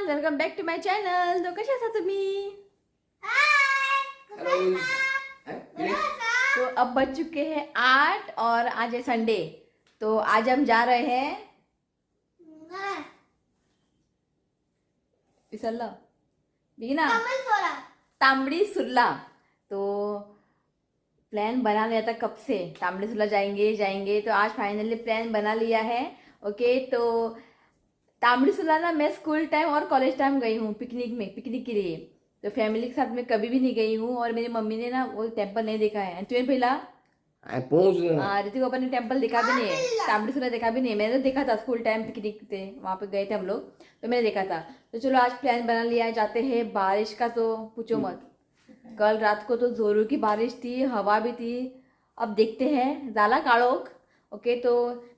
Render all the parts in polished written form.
Welcome back to my channel. तो कसे आसा तुम्ही? तो अब बज चुके हैं 8 और आज है संडे। तो आज हम जा रहे हैं विसरलं बेगीना, तांबडी सुरला। तो प्लान बना लिया था कब से, तांबडी सुरला जाएंगे जाएंगे, तो आज फाइनली प्लान बना लिया है। ओके, तो तांबडी सुरला ना मैं स्कूल टाइम और कॉलेज टाइम गई हूँ पिकनिक में, पिकनिक के लिए। तो फैमिली के साथ में कभी भी नहीं गई हूँ और मेरी मम्मी ने ना वो टेम्पल नहीं देखा है। तुझे पहला हाँ, ऋतिक पापा ने टेम्पल देखा भी नहीं है, तांबडी सुरला देखा भी नहीं है। मैंने तो देखा था स्कूल टाइम पिकनिक थे, वहाँ पे गए थे हम लोग, तो मैंने देखा था। तो चलो आज प्लान बना लिया है, जाते हैं। बारिश का तो पूछो मत, कल रात को तो जोरों की बारिश थी, हवा भी थी। अब देखते हैं जाला काळोख। ओके, तो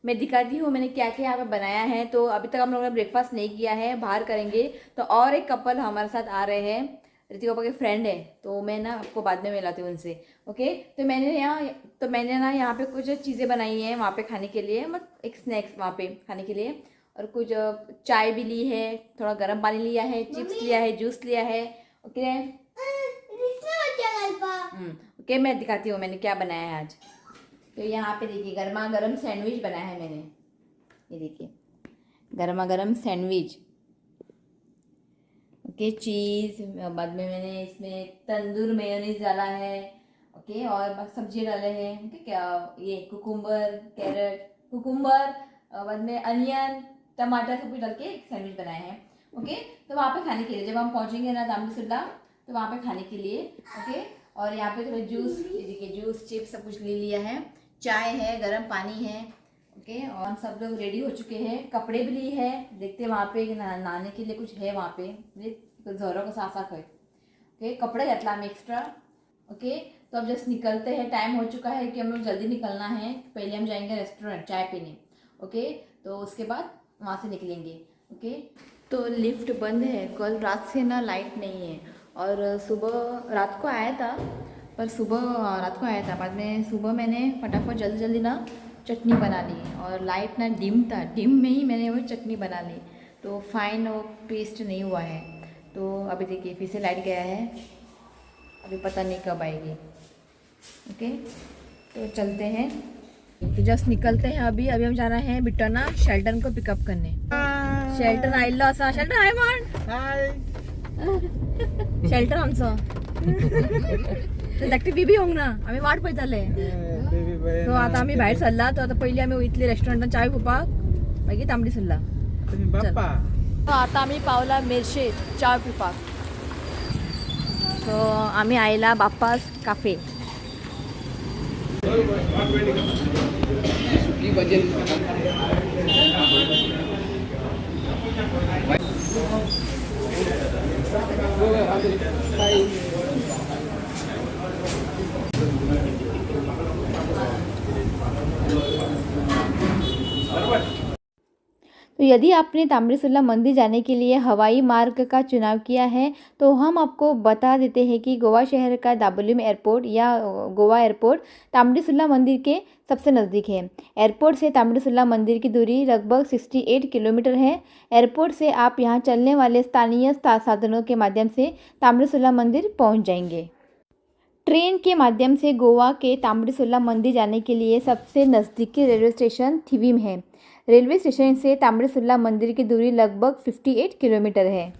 मैं दिखाती हूँ मैंने क्या क्या यहाँ पे बनाया है। तो अभी तक हम लोगों ने ब्रेकफास्ट नहीं किया है, बाहर करेंगे। तो और एक कपल हमारे साथ आ रहे हैं, ऋतिक पापा के फ्रेंड है, तो मैं ना आपको बाद में मिलाती हूँ उनसे। ओके, तो मैंने ना यहाँ पे कुछ चीज़ें बनाई हैं वहाँ पे खाने के लिए, मतलब एक स्नैक्स वहाँ पे खाने के लिए, और कुछ चाय भी ली है, थोड़ा गर्म पानी लिया है, चिप्स लिया है, जूस लिया है। ओके ओके, मैं दिखाती हूँ मैंने क्या बनाया है आज। तो यहाँ पे देखिए गर्मा गर्म सैंडविच बनाया है मैंने, ये देखिए गर्मा गर्म सैंडविच। ओके, चीज़, बाद में मैंने इसमें तंदूर मेयोनीज डाला है। ओके, और बस सब्जी डाले हैं। ओके, क्या ये कुकुम्बर, कैरेट, कुकुम्बर, बाद में अनियन, टमाटर सब कुछ डाल के एक सैंडविच बनाया है। ओके, तो वहाँ पे खाने के लिए जब हम पहुँचेंगे ना तांबडी सुरला, तो वहाँ पे खाने के लिए। ओके, और यहाँ पे थोड़ा जूस, ये देखिए जूस, चिप्स सब कुछ ले लिया है, चाय है, गर्म पानी है। ओके, और हम सब लोग रेडी हो चुके हैं, कपड़े भी लिए हैं। देखते हैं वहाँ पे नहाने के लिए कुछ है वहाँ पे, झरो का सासा खंय। ओके, कपड़े घातला आमी एक्स्ट्रा। ओके, तो अब जस्ट निकलते हैं, टाइम हो चुका है कि हम लोग जल्दी निकलना है। पहले हम जाएंगे रेस्टोरेंट चाय पीने। ओके, तो उसके बाद वहाँ से निकलेंगे। ओके, तो लिफ्ट बंद है, कल रात से ना लाइट नहीं है, और सुबह रात को आया था, पर सुबह रात को आया था, बाद में सुबह मैंने फटाफट जल्दी जल्दी ना चटनी बना ली, और लाइट ना डिम था, डिम में ही मैंने वो चटनी बना ली, तो फाइन वो पेस्ट नहीं हुआ है। तो अभी देखिए फिर से लाइट गया है, अभी पता नहीं कब आएगी। ओके, तो चलते हैं, तो जस्ट निकलते हैं अभी। अभी हम जाना है बिटोना शेल्टन को पिकअप करने। शेल्टन आयिल्लो आसा, शेल्टन हाय म्हण। शेल्टर आमचो धाकटी बेबी येवंक ना, आमी वाट पळयताले। सो आतां आमी भायर सरला, तो आतां पयलीं आमी वयतली रेस्टॉरंटान चाय पिवपाक, मागीर तांबडी सुरला। सो आतां आमी पावला मेरशे चाय पिवपाक। सो आमी आयला बाप्पास काफे। सुकी भाजी। तो यदि आपने तांबडी सुरला मंदिर जाने के लिए हवाई मार्ग का चुनाव किया है, तो हम आपको बता देते हैं कि गोवा शहर का दाबोलिम एयरपोर्ट या गोवा एयरपोर्ट तांबडी सुरला मंदिर के सबसे नज़दीक है। एयरपोर्ट से तांबडी सुरला मंदिर की दूरी लगभग 68 किलोमीटर है। एयरपोर्ट से आप यहाँ चलने वाले स्थानीय साधनों के माध्यम से तांबडी सुरला मंदिर पहुँच जाएंगे। ट्रेन के माध्यम से गोवा के तांबडी सुरला मंदिर जाने के लिए सबसे नज़दीकी रेलवे स्टेशन थिविम है। रेलवे स्टेशन से तांबडी सुरला मंदिर की दूरी लगभग 58 किलोमीटर है।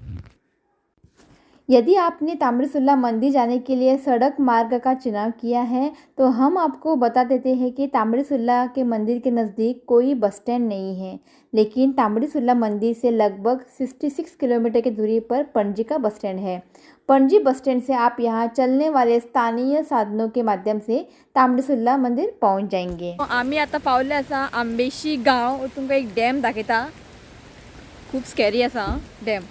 यदि आपने तांबडी सुरला मंदिर जाने के लिए सड़क मार्ग का चुनाव किया है, तो हम आपको बता देते हैं कि तांबडी सुरला के मंदिर के नज़दीक कोई बस स्टैंड नहीं है, लेकिन तांबडी सुरला मंदिर से लगभग 66 किलोमीटर की दूरी पर पणजी का बस स्टैंड है। पणजी बस स्टैंड से आप यहाँ चलने वाले स्थानीय साधनों के माध्यम से तांबडी सुरला मंदिर पहुँच जाएंगे। आमी आतां पावले आसा आंबेशी गांव। तुमकां एक डॅम दाखयता, खूब स्कॅरी आसा डॅम।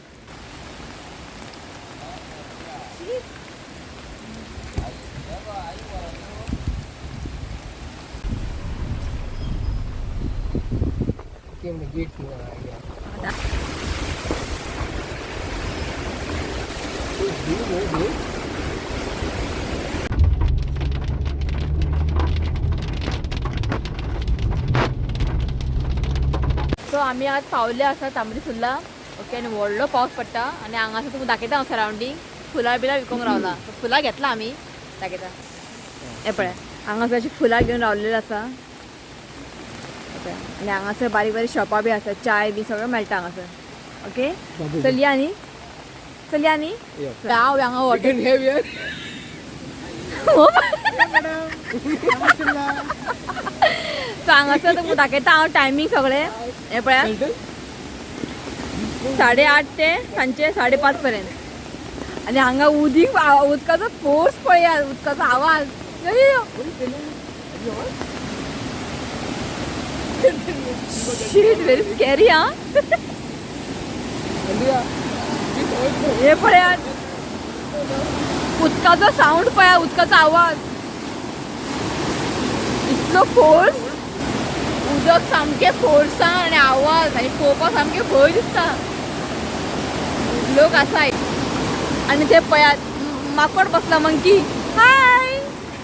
गेट आ गया। सो आमी आज पावले आसा तांबडी सुर्ला। ओके आनी व्हडलो पावस पडटा आनी हांगासर तुमकां दाखयता हांव सरावंडींग. फुलां बिलां विकूंक रावला. फुलां घेतला आमी, दाखयता. हें पळय, हांगासर अशीं फुलां घेवन रावलेलीं आसा. ओके, आनी हांगासर बारीक बारीक शॉपां बी आसा, चाय बी सगळें मेळटा हांगासर. ओके, चलया न्ही, चलया न्ही. हांव हांगा वॉटर सो हांगासर तुमकां दाखयता हांव टायमींग सगळें. हें पळयात, 8:30 ते सांजचे 5:30 पर्यंत. आनी हांगा उदीक, उदकाचो फोर्स पळयात, उदकाचो आवाज. Sheet, very scary. हा, हे पळयात, उदकाचो साऊंड पळया, उदकाचो आवाज, इतलो फोर्स. उदक सामकें फोर्सान आनी आवाज आनी पळोवपाक सामकें भंय दिसता. लोक आसा आनी ते पळयात, माकोड बसला, मंकी. हाय.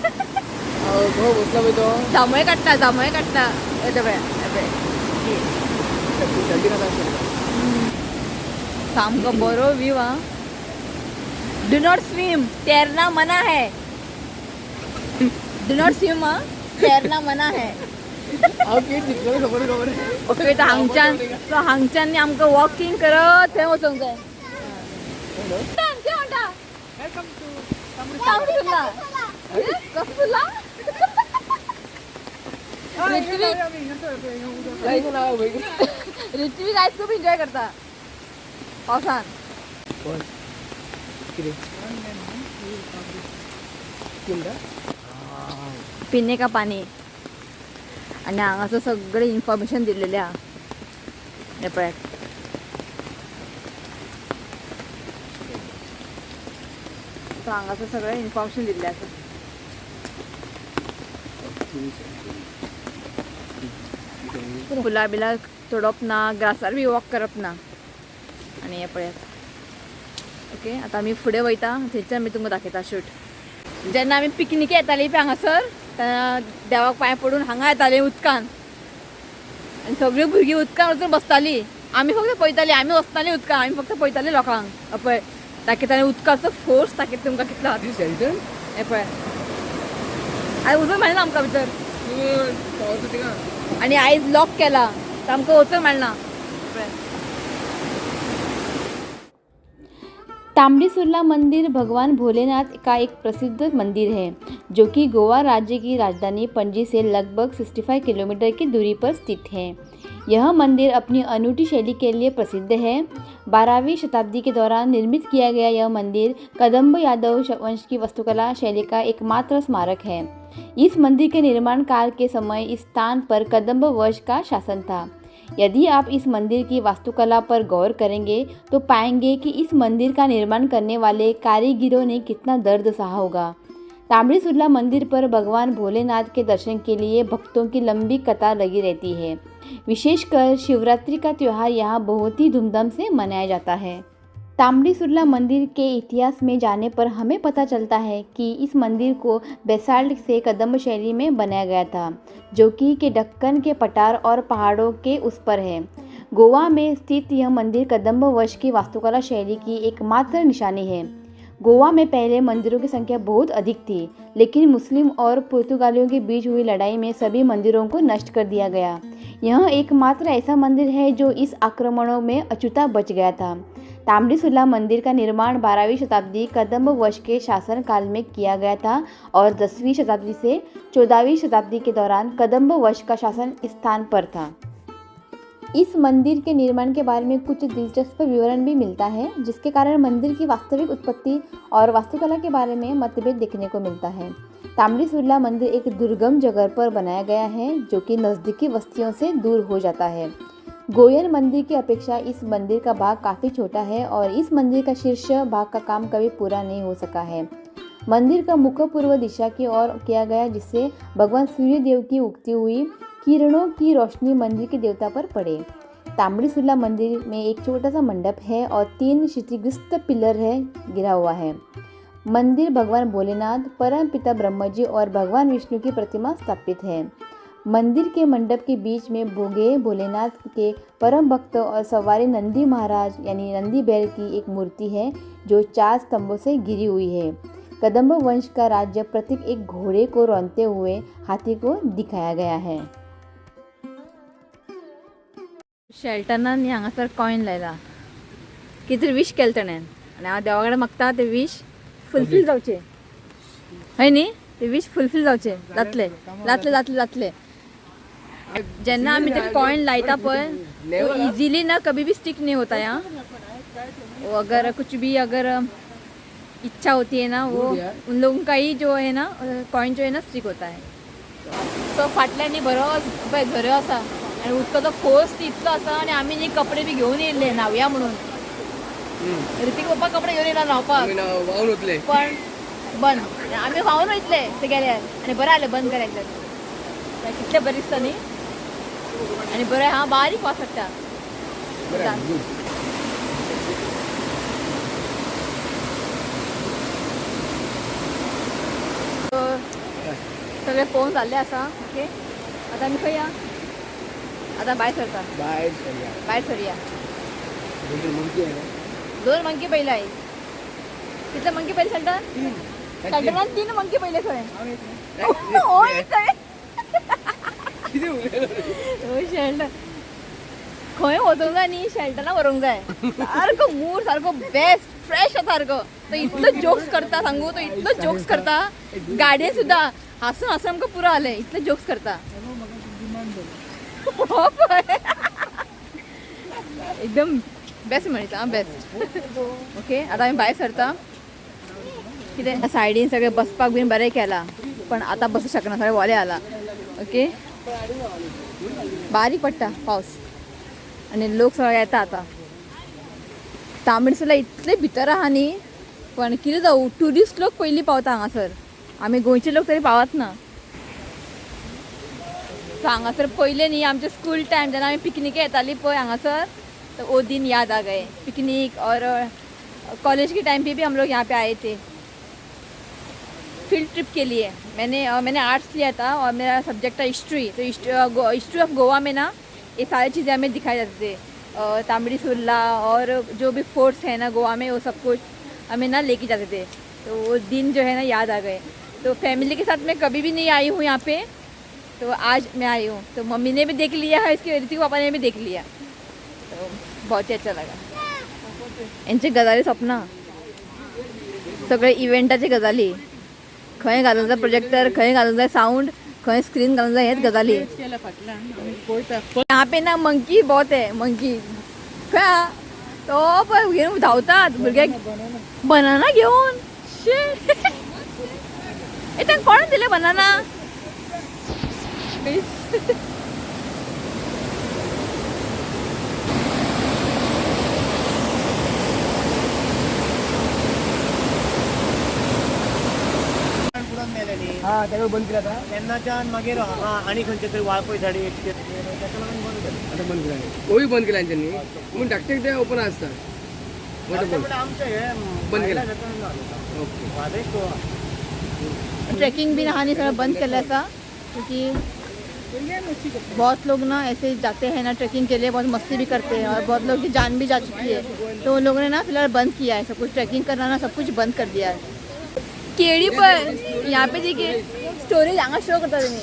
बसला पळय तो. जांभळे काडटा, जांभळे काडटा. हे पळया, हे पळय. सामको बरो व्यू. हा, do not swim, तैरना मना है. Do not swim, हा, तैरना मना है. हांव कितें जिखलो खबर खबर. ओके, तर हांगच्यान, सो हांगच्यान न्ही आमकां वॉकिंग करत थंय वचोंक जाय. कितें म्हणटा? तांबडी सुर्ला. ऋत्विक, ऋत्विक आयज खूब एन्जॉय करता पावसान. कितें कितें? पिने का पाणी. आनी हांगासर सगळें इन्फॉर्मेशन दिल्लेलें आहा. हें पळयात. सो हांगासर सगळें इन्फॉर्मेशन दिल्लें आसा. फुलां बिलां तोडप ना, ग्रासार बी वॉक करप ना. आनी हें पळयात. ओके, आतां आमी फुडें वयता, थंयच्यान आमी तुमकां दाखयता शूट. जेन्ना आमी पिकनिके येताली पळय हांगासर, तेन्ना देवाक पांय पडून हांगा येताली उदकान आनी सगळीं भुरगीं उदकान वचून बसतालीं. आमी फक्त पळयतालीं, आमी वचनाली उदकान, आमी फक्त पळयतालीं लोकांक. पळय, दाखयतालीं उदकाचो फोर्स, दाखयता तुमकां कितलो आसा. शेल्टर. हें पळय, आयज वचूंक मेळना आमकां भितर. पावस थिंगा. आनी आयज लॉक केला, आमकां वचूंक मेळना. पळय. तांबडी सुरला मंदिर भगवान भोलेनाथ का एक प्रसिद्ध मंदिर है, जो कि गोवा राज्य की राजधानी पणजी से लगभग 65 किलोमीटर की दूरी पर स्थित है. यह मंदिर अपनी अनूठी शैली के लिए प्रसिद्ध है. 12वीं शताब्दी के दौरान निर्मित किया गया यह मंदिर कदम्ब यादव वंश की वास्तुकला शैली का एकमात्र स्मारक है. इस मंदिर के निर्माण काल के समय इस स्थान पर कदम्ब वंश का शासन था. यदि आप इस मंदिर की वास्तुकला पर गौर करेंगे तो पाएंगे कि इस मंदिर का निर्माण करने वाले कारीगिरों ने कितना दर्द सहा होगा. तांबड़ी सुरला मंदिर पर भगवान भोलेनाथ के दर्शन के लिए भक्तों की लंबी कतार लगी रहती है. विशेषकर शिवरात्रि का त्यौहार यहाँ बहुत ही धूमधाम से मनाया जाता है. तांबड़ी सुरला मंदिर के इतिहास में जाने पर हमें पता चलता है कि इस मंदिर को बेसाल्ट से कदम्ब शैली में बनाया गया था, जो कि के दक्कन के पठार और पहाड़ों के उस पर है. गोवा में स्थित यह मंदिर कदम्ब वंश की वास्तुकला शैली की एकमात्र निशानी है. गोवा में पहले मंदिरों की संख्या बहुत अधिक थी, लेकिन मुस्लिम और पुर्तगालियों के बीच हुई लड़ाई में सभी मंदिरों को नष्ट कर दिया गया. यह एकमात्र ऐसा मंदिर है जो इस आक्रमणों में अछूता बच गया था. तांबड़ी सुरला मंदिर का निर्माण 12वीं शताब्दी कदम्ब वंश के शासन काल में किया गया था और 10वीं शताब्दी से 14वीं शताब्दी के दौरान कदम्ब वंश का शासन इस स्थान पर था. इस मंदिर के निर्माण के बारे में कुछ दिलचस्प विवरण भी मिलता है, जिसके कारण मंदिर की वास्तविक उत्पत्ति और वास्तुकला के बारे में मतभेद देखने को मिलता है. तांबड़ी सुरला मंदिर एक दुर्गम जगह पर बनाया गया है, जो कि नज़दीकी बस्तियों से दूर हो जाता है. गोयन मंदिर की अपेक्षा इस मंदिर का भाग काफ़ी छोटा है और इस मंदिर का शीर्ष भाग का काम कभी पूरा नहीं हो सका है. मंदिर का मुख पूर्व दिशा की ओर किया गया, जिससे भगवान सूर्य देव की उगती हुई किरणों की रोशनी मंदिर के देवता पर पड़े. तांबड़ी सुरला मंदिर में एक छोटा सा मंडप है और तीन क्षतिग्रस्त पिलर है गिरा हुआ है. मंदिर भगवान भोलेनाथ, परम पिता ब्रह्मा जी और भगवान विष्णु की प्रतिमा स्थापित है. मंदिर के मंडप के बीच में भोगे भोलेनाथ के परम भक्त और सवारी नंदी महाराज यानी नंदी बैल की एक मूर्ति है जो 4 स्तंभों से घिरी हुई है। कदम्ब वंश का राज्य प्रतीक एक घोड़े को रौंदते हुए हाथी को दिखाया गया है। शेल्टनान न्ही हांगासर कॉयन लायला, कितें तरी विश केलें तेणें आनी हांव देवा कडेन मागता ते विश फुलफील जावचें, हय न्ही? ते विश फुलफील जावचें, जातलें जातलें जातलें जातलें। जेन्ना आमी ते कॉयन लायता पळय, तो इजीली ना कभी भी स्टिक नहीं होता यहाँ। वो अगर कुछ भी अगर इच्छा होती है ना, वो उन लोगों का ही जो है ना कॉइन जो है ना स्टिक होता है। सो फाटल्यान न्ही बरो पळय झरो आसा आनी उदकाचो फोर्स इतलो आसा आनी आमी न्ही कपडे बी घेवन येयल्ले न्हावया म्हणून। ऋतिक पप्पा कपडे घेवन येयला न्हावपाक, व्हांवून वतले पण बंद। आमी व्हांवून वयतले ते गेल्यार आनी बरें जालें बंद केलें। कितलें बरें दिसता न्ही, आनी बरें हा बारीक वास हाडटा। सगळें पळोवन जाल्लें आसा। ओके, आतां आमी खंय या? आतां भायर सरता, भायर सरया। 2 मंकी पयले आयज। कितले मंकी पयले शेल्टन? शेल्टनान 3 मंकी पयले खंय। हो एक खंय। हो शेल्टन खंय वचूंक जाय न्ही, शेल्टना व्हरूंक जाय। सारको मूड सारको बेस्ट फ्रेश आसा सारको। तो इतलो जोक्स करता सांगू, तो इतलो जोक्स करता गाडयेन सुद्दां हांसून हांसून आमकां पुरो जालें, इतले जोक्स करता। हो पळय एकदम बेस्ट मनीस आं, बेस्ट। ओके, आतां आमी भायर सरता। कितें सायडीन सगळें बसपाक बीन बरें केलां, पण आतां बसूं शकना, सगळें वोलें जालां। ओके, बारीक पडटा पावस आनी लोक सगळे येता आतां। तांबडी सुर्ला इतले भितर आहा न्ही, पण कितें जावं ट्युरिस्ट लोक पयलीं पावता हांगासर, आमी गोंयचे लोक तरी पावत ना। सो हांगासर पयलें न्ही आमचे स्कूल टायम जेन्ना आमी पिकनिके येताली पळय हांगासर, तो वो दिन याद आ गए। पिकनिक और कॉलेज के टाइम पे भी हम लोग यहाँ पे आए थे फील्ड ट्रिप के लिए। मैंने मैंने आर्ट्स लिया था और मेरा सब्जेक्ट था हिस्ट्री, तो हिस्ट्री ऑफ गोवा में ना ये सारी चीज़ें हमें दिखाई जाते थे। तांबडी सुर्ला और जो भी फोर्ट्स है ना गोवा में, वो सब कुछ हमें ना लेके जाते थे। तो वो दिन जो है ना याद आ गए। तो फैमिली के साथ मैं कभी भी नहीं आई हूँ यहाँ पे, तो आज मैं आई हूँ। तो मम्मी ने भी देख लिया है, इसके ऋतिक पापा ने भी देख लिया, तो बहुत ही अच्छा लगा। यांचे गजाली सपना, सगळे इव्हेंटाचे गजाली, खंय घालूंक जाय प्रोजेक्टर, खंय घालूंक जाय साउंड, खंय स्क्रीन घालूंक जाय, हेच गजाली। यहाँ पे ना मंकी बहुत है, मंकी खंय आहा? तो पळय घेवन धांवतात भुरगे बनाना घेवन। शे ए तांकां कोणें दिलें बनाना? हा ताका बंद केला आता, तेन्नाच्यान मागीर हांगा आनी खंयचे तरी वाळपय सायडीक ताका लागून बंद केलें। आतां बंद केला, तोय बंद केला तेंच्यांनी, पूण धाकटे ते ओपन आसता। म्हणल्यार आमचें हें बंद केलें। ओके, वादय गोवा ट्रैकिंग भी नहाने सगळं बंद केलें आसा, क्योंकि बहुत लोग ना ऐसे जाते हैं ना ट्रैकिंग के लिए, बहुत मस्ती भी करते हैं और बहुत लोग की जान भी जा चुकी है, तो उन लोगों ने ना फिलहाल बंद किया है सब कुछ, ट्रैकिंग करना ना सब कुछ बंद कर दिया है। केळी पण यहाँ पे देखिए स्टोरेज हांगा शो करता तुम्ही।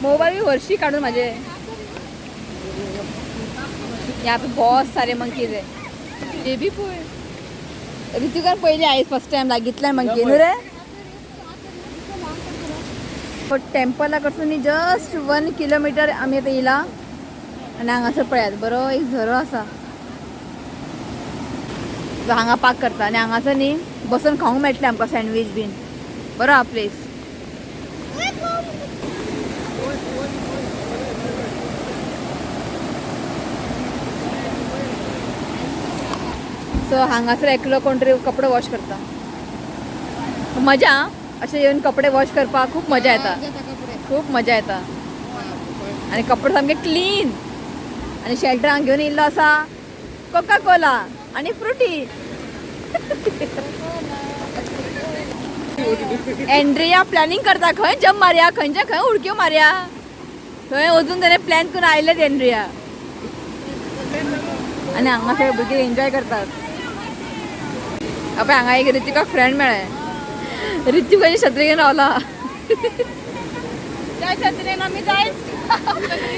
मोबाईल भी वर्षी काढून माझे। यहाँ पे बहुत सारे मंकीज है। बेबी पळय ऋतिकान पयली आयज फर्स्ट टायम लागितल्यान मंकी न्हू रे। टेम्पला कडसून न्ही जस्ट 1 किलोमिटर आमी आतां येयला आनी हांगासर पळयात बरो एक झरो आसा, तो हांगा पार्क करता आनी हांगासर न्ही बसून खावंक मेळटलें आमकां सँडवीच बीन, बरो आहा प्लेस। सो हांगासर एकलो कोण तरी कपडे वॉश करता, मजा अशें येवन कपडे वॉश करपाक खूब मजा येता, खूब मजा येता आनी कपडे सामके क्लीन। आनी शेल्टर हांगा घेवन येयल्लो आसा कोका कोला आनी फ्रुटी। एंड्रिया प्लॅनिंग करता, खंय जम्प मारया, खंयच्या खंय उडक्यो मारया. थंय वचून ताणें प्लॅन करून आयलेत एंड्रिया. आनी हांगा सगळे भुरगे एन्जॉय करतात. पळय हांगा एक ऋतिकाक फ्रेंड मेळ्ळें. ऋतिक कशी छत्री घेवन रावला.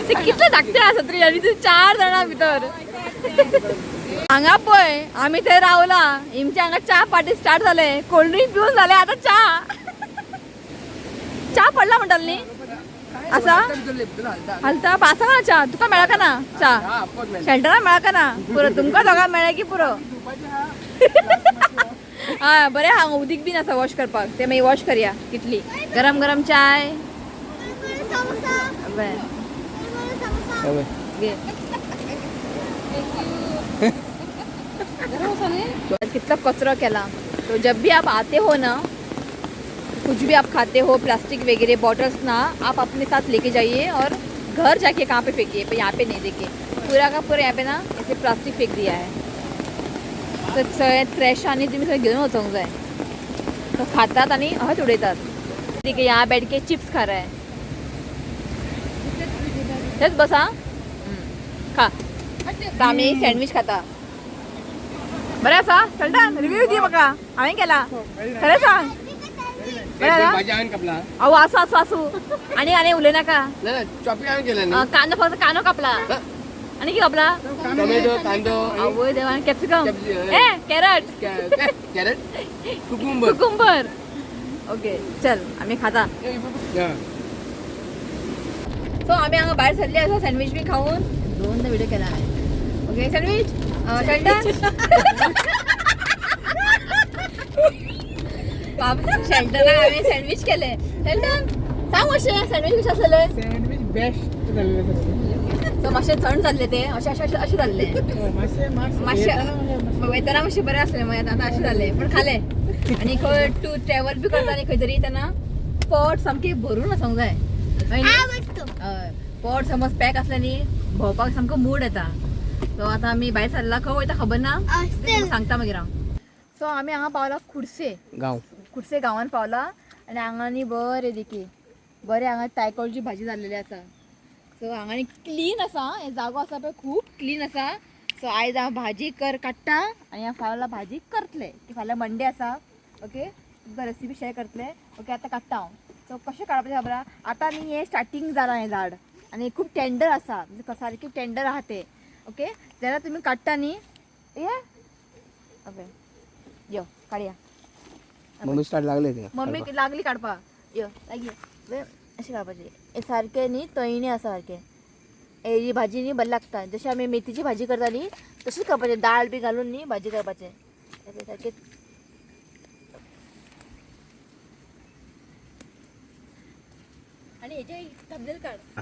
ते कितले धाकटे आसा छत्री आनी ते चार जाणां भितर. हांगा पळय आमी थंय रावला, इमचे हांगा च्या पार्टी स्टार्ट जाले. कोल्ड ड्रिंक पिवन जाले, आतां च्या. च्या पडला म्हणटाले न्ही, आसा? हालता आसा ना च्या? तुका मेळा का ना च्या? शेल्टरा मेळा का ना? पुरो तुमकां दोगां मेळ्ळें की पुरो. हय, बरें, हांगा उदीक बीन आसा वॉश करपाक, ते मागीर वॉश करया. कितली गरम गरम चाय. बरें, घे. कितना कचरा केला. तो जब भी आप आते हो ना, कुछ भी आप खाते हो, प्लास्टिक वगैरह बॉटल्स ना आप अपने साथ लेके जाइए और घर जाके कहाँ पे फेंकिए, पर यहाँ पे नहीं. देखिए, पूरा का पूरा यहाँ पे ना ऐसे प्लास्टिक फेंक दिया है. तर सगळें ट्रॅश आनी तुमी सगळें घेवन वचोंक जाय. तो खातात आनी अशेंच उडयतात. ठीक है, यहाँ बैठ के चिप्स खा रहा है. थंयच बस. हा, खा. तर आमी सँडवीच खाता. बरें आसा? चलता, रिव्यू दी म्हाका. हांवें केला, खरें सांग, बरें आसा? भाजी हांवें कापला. अहो, असो असो असो आणि आणि उलय नाका. ना ना, चॉपिंग हांवें केलं न्ही. कांदो, फक्त कांदो कापला आणि की कापला? टोमॅटो, कांदो. आवय देवा, कॅप्सिकम. Capsicum. ए, carrot. Carrot, cucumber. Cucumber. Okay, चल, आमी खाता. सो आमी हांगा भायर सरली आसा सँडवीच बी खाऊन. दोनदा व्हिडिओ केला हांवें. ओके, सँडवीच शेल्टन बाब. शेल्टनाक हांवें सँडवीच केले. शेल्टन, सांग मातशें, सँडवीच कशें आसलें? सँडवीच बेस्ट जाल्लें सगळें. सो मातशें थंड जाल्लें ते, अशें अशें अशें अशें जाल्लें. मातशें. मातशें वयतना मातशें बरें आसलें, मागीर आतां अशें जालें, पण खालें. आनी खंय टूर ट्रॅवल बी करता न्ही खंय तरी, तेन्ना पोट सामकें भरून आसूंक जाय. हय न्ही? हय, पोट समज पॅक आसलें न्ही, भोंवपाक सामको मूड येता. सो आतां आमी भायर सरला, खंय वयता खबर ना, तुमकां सांगता मागीर हांव. सो आमी हांगा पावला खुर्से. गांव. कुर्से गांवान पावला आनी हांगा न्ही बरें देखी, बरें हांगा तायकोळची भाजी जाल्लेली आसा. सो हांगा न्ही क्लीन आसा हे जागो आसा पळय, खूब क्लीन आसा. सो आयज हांव भाजी कर काडटा आनी हांव फाल्यां भाजी करतले की फाल्यां मंडे आसा. ओके, तुमकां रेसिपी शेअर करतले. ओके, आतां काडटा हांव. सो कशें काडपाचें खबर आहा? आतां न्ही हें स्टार्टींग जालां हें झाड आनी खूब टेंडर आसा, म्हणजे सारकें टेंडर आहा तें. ओके, जेन्ना तुमी काडटा न्ही हे, ओके, यो काडया. मम्मी स्टार्ट लागले ते. मम्मी लागली काडपाक. यो, लागी अशें काडपाचें. हे सारकें न्ही तळीणी आसा सारकें. हेजी भाजी न्ही बरी लागता. जशें आमी मेथीची भाजी करता न्ही, तशीच करपाचें. दाळ बी घालून न्ही भाजी करपाचें. हे पळय सारकें. आनी हेजे थंबनेल काड.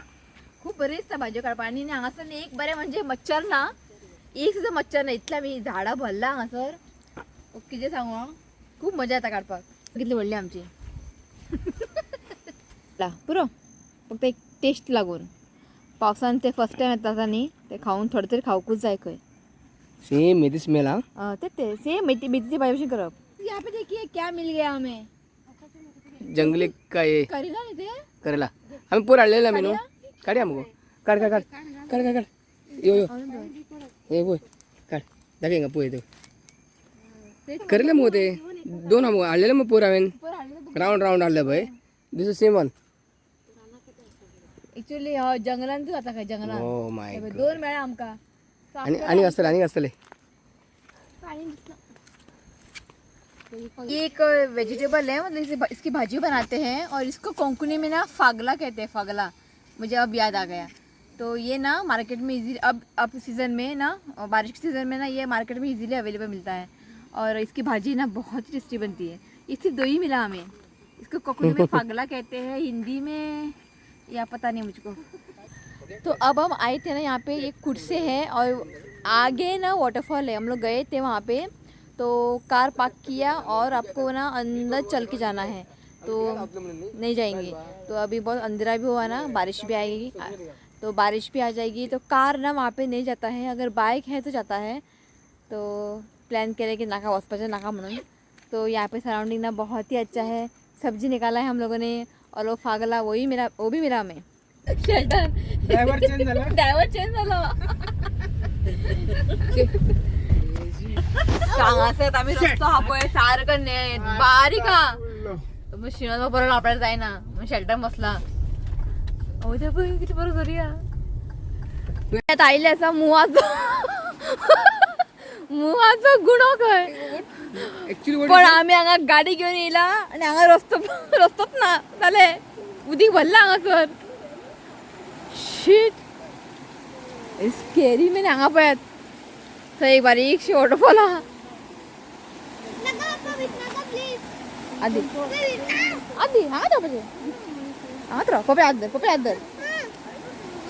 खूब बरी दिसता भाजयो काडपाक. आनी न्ही हांगासर न्ही एक बरें म्हणजे मच्छर ना, एक सुद्दां मच्छर ना. इतलें आमी झाडां भरलां हांगासर, कितें सांगू हांव, खूब मजा येता काडपाक. कितली व्हडली आमची ला पुरो, फक्त एक टेस्ट लागून. पावसान ते फर्स्ट टायम येता न्ही, ते खाऊन थोडे तरी खावकूच जाय खंय. सेम मेथी स्मेल हा. ते ते सेम मेथी, मेथीची भाजी भशेन करप. यहाँ पे देखिए क्या मिल गया हमें. जंगली काय हे? करेला न्ही ते? करेला. आम्ही पोर हाडलेला आमी न्हू. काडया मगो, काड काड काड काड काड काड. यो यो, हे पळय, काड, दाखय हिंगा पळय. ते करेले मगो, ते दोन मगो हाडलेले मगो पोर हांवें. पोर हाडलेले. रावंड रावंड हाडले पळय, this is same one. Actually हो जंगलांतूच जाता खंय, जंगलान. ओ my. हे पळय, दोन मेळ्ळे आमकां. आनी आनी आसतले, आनी आसतले. ये एक वेजिटेबल है, मतलब इसकी भाजी बनाते हैं और इसको कोंकणी में ना फागला कहते हैं, फागला. मुझे अब याद आ गया. तो ये ना मार्केट में इजी अब सीज़न में ना, बारिश के सीज़न में ना ये मार्केट में इजीली अवेलेबल मिलता है और इसकी भाजी ना बहुत ही टेस्टी बनती है. ये सिर्फ दो ही मिला हमें. इसको कोंकणी में फागला कहते हैं, हिंदी में या पता नहीं मुझको. तो अब हम आए थे ना यहाँ पे, ये कुर्से है और आगे ना वाटरफॉल है. हम लोग गए थे वहाँ पे, तो कार पार्क किया और आपको ना अंदर चल के जाना है, तो नहीं जाएंगे. तो अभी बहुत अंधेरा भी हुआ ना, बारिश भी आएगी, तो बारिश भी आ जाएगी, तो कार ना वहाँ पे नहीं जाता है. अगर बाइक है तो जाता है. तो प्लॅन केले की नाका वचपाचें नाका म्हणून. तो यहाँ पे सराउंडिंग ना बहुत ही अच्छा है। सब्जी निकाला है हम लोगों ने और वो फागला वही मिला, वो भी मिला हमें। शेल्टर ड्रायव्हर चेंज झाला. ड्रायव्हर चेंज झाला। हांगासर आमी रस्तो हा पळय सारको बारीक हा, शिणो बरो आपल्याला जायना, शेल्टर बसला। वयता पळय कितें बरो दर्या आयले आसा। मुवाचो मुवाचो गुणो खंय, ऍक्च्युली पण आमी हांगा गाडी घेवन येयला आनी हांगा रस्तो रस्तोच ना जालें, उदीक भरलां हांगासर। Sheet scary main. हांगा पळयात थंय एक बारीकशी वॉटरफॉल आहा। आदी आदी हांगा रावपाचें, हांगाच राव। पपय हात धर, पपय हात धर।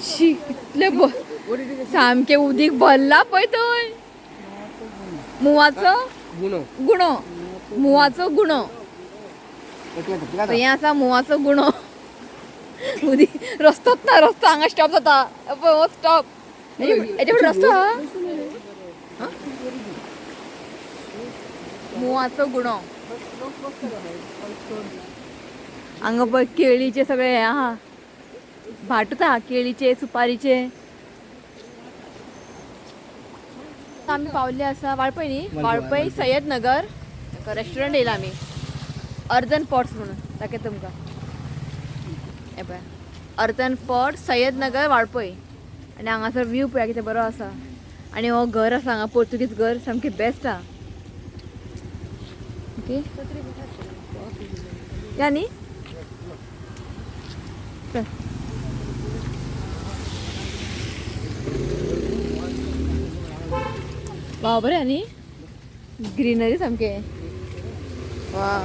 शी कितले सामकें उदीक भरलां पळय थंय। मुवाचो गुणो, गुणो, मुवाचो गुणो। हें आसा मुवाचो गुणो। उदीक रस्तोच ना, रस्तो हांगा स्टॉप जाता पळय, हो स्टॉप। हेजे फुडें रस्तो आहा। मुवाचो गुणो। हांगा पळय केळीचे सगळे हे आहा, भाटूच आहा केळीचे सुपारीचे। आमी पावले आसा वाळपय न्ही, वाळपय सय्यद नगर रेस्टॉरंट येयला आमी, अर्दन पॉट्स म्हणून दाखयता तुमकां। हें पळय अर्दन पॉट सय्यद नगर वाळपय। आनी हांगासर व्यू पळया कितें बरो आसा। आनी हो घर आसा हांगा पोर्तुगीज घर, सामकें बेस्ट आहा। ओके या न्ही, चल। वाव बरें न्ही, ग्रीनरी सामकें। वाव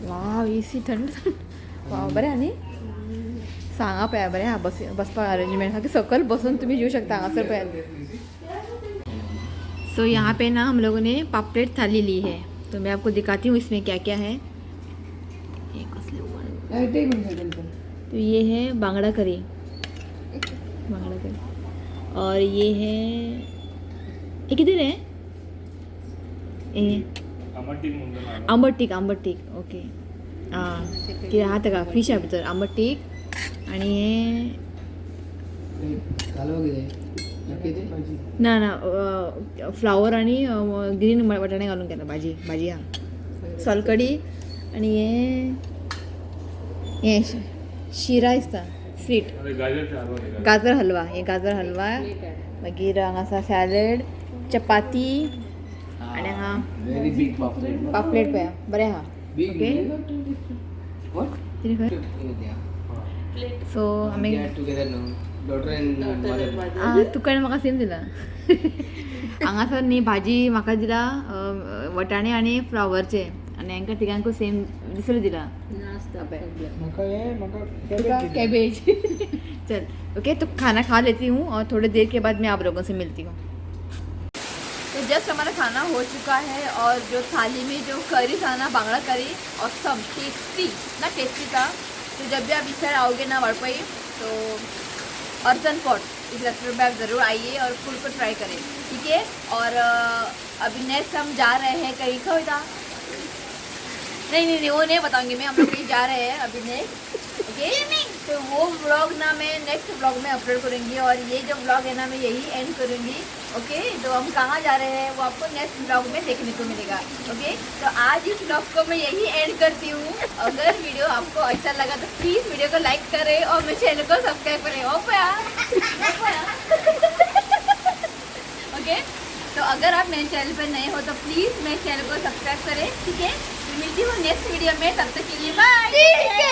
वाव एसी थंड थंड। वाव बरें न्ही, सांगा पळया बरें आहा। बस बसपाक अरेंजमेंट सारकें सकयल बसून तुमी जेवू शकता हांगासर पळयात। सो यहाँ पे ना हम लोगों ने पापलेट थाली ली है, तो मैं आपको दिखाती हूँ इसमें क्या क्या है। तो ये है बांगड़ा करी, बांगड़ा करी, और ये है, ये किधर है? ये आंबट आंबट तीक। ओके आं कितें आहा तेका फिश आहा भितर, आंबट तीक। आनी हे ना ना फ्लावर आनी ग्रीन वाटाणे घालून केला भाजी, भाजी आहा सोलकडी। आनी हे हे शिरा दिसता स्वीट, गाजर हलवा, हे गाजर हलवा। मागीर हांगा आसा सॅलड, चपाती आनी हांगा पापलेट पळया बरें आहा। ओके सो आमी तुका आनी म्हाका सेम दिला। हांगासर न्ही भाजी म्हाका दिला वटाणे आनी फ्लावरचे, आनी हांकां तिगांकूय सेम दुसरें दिला कैबेज। चल ओके, तो खाना खा लेती हूँ और थोड़ी देर के बाद मैं आप लोगों से मिलती हूँ। तो जस्ट हमारा खाना हो चुका है और जो थाली में जो करी था ना, बांगड़ा करी, और सब टेस्टी ना टेस्टी था। तो जब भी आप इस साइड आओगे ना वाळपई, तो अर्जन पॉट इस रेस्टोरेंट में आप ज़रूर आइए और फूड को ट्राई करें, ठीक है। और अभी नेक्स्ट हम जा रहे हैं कहीं, कविता नहीं नहीं नहीं वो नहीं बताऊंगी मैं, हम लोग कहीं जा रहे हैं अभी नेक्स्ट। ओके तो वो व्लॉग ना मैं नेक्स्ट व्लॉग में अपलोड करूँगी और ये जो व्लॉग है ना मैं यही एंड करूँगी। ओके तो हम कहाँ जा रहे हैं वो आपको नेक्स्ट व्लॉग में देखने को मिलेगा। ओके तो आज इस व्लॉग को मैं यही एंड करती हूँ। अगर वीडियो आपको अच्छा लगा तो प्लीज़ वीडियो को लाइक करें और मेरे चैनल को सब्सक्राइब करें। ओ ओके तो अगर आप मेरे चैनल पर नए हो तो प्लीज़ मेरे चैनल को सब्सक्राइब करें, ठीक है। मिलती हूँ नेक्स्ट वीडियो में, तब तक के लिए बाय।